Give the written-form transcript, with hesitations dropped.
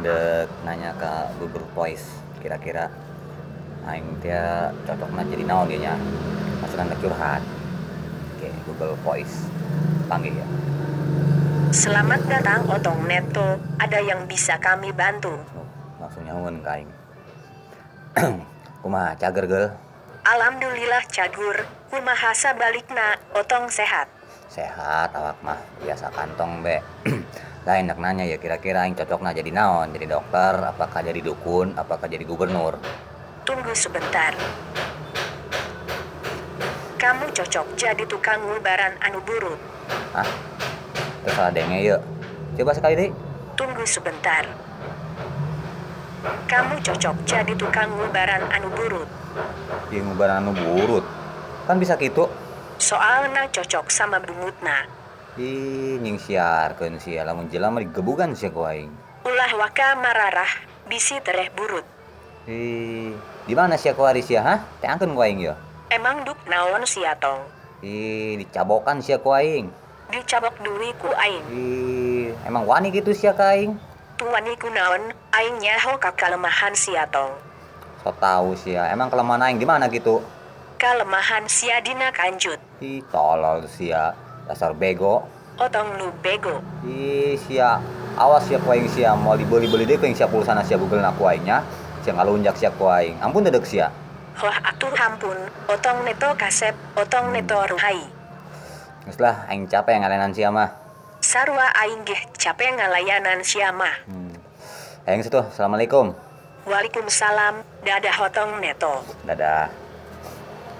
Dek nanya ke Google Voice, kira-kira aing teh cocokna jadi naon dieu nya. Maksudna curhat. Oke, Google Voice. Panggil ya. Selamat datang Otong Neto, ada yang bisa kami bantu? Oh, langsung nyahoeun ka aing. Kumaha cager geul? Alhamdulillah cagur, kumaha sabalikna, Otong sehat? Sehat awak mah, biasa kantong be. Lain nak nanya ya, kira-kira aing cocokna jadi naon? Jadi dokter, apakah jadi dukun, apakah jadi gubernur? Tunggu sebentar. Kamu cocok jadi tukang ngubaran anu burut. Hah? Terus salah denge yuk. Coba sekali deh. Tunggu sebentar. Kamu cocok jadi tukang ngubaran anu burut. Di ngubaran anu burut. Kan bisa gitu. Soalna cocok sama bungutna. Ih, nyingsiarkeun sia, lamun jelema digebugan sia ku aing. Ulah waka mararah, bisi tereh burut. Ih, di mana sia kuari sia, hah? Teangkeun ku aing yeuh. Emang duk naon sia tong? Ih, dicabokan sia ku aing. Dicabok duwi ku aing. Ih, emang wani gitu sia ka aing? Tuwani ku naon, aing nyaho ka kalemahan sia tong. So tau sia, emang kelemahan aing di mana gitu? Kalemahan sia dina kanjut. Ih, tolol sia, dasar bego. Otong nu bego. Ih, sia, awas sia ku aing sia, mau dibeli-beli deui ku aing sia pulsana sia Google na ku aing nya. Sia ngalunjak sia ku aing. Ampun dedek sia. Hoh atuh hampun, Otong Neto kasep, Otong Neto ruhai. Geus lah, aing capek ngalayanan sia mah. Sarua aing geh capek ngalayanan sia mah. Aing situ, assalamualaikum. Waalaikumsalam, dadah Otong Neto. Dadah.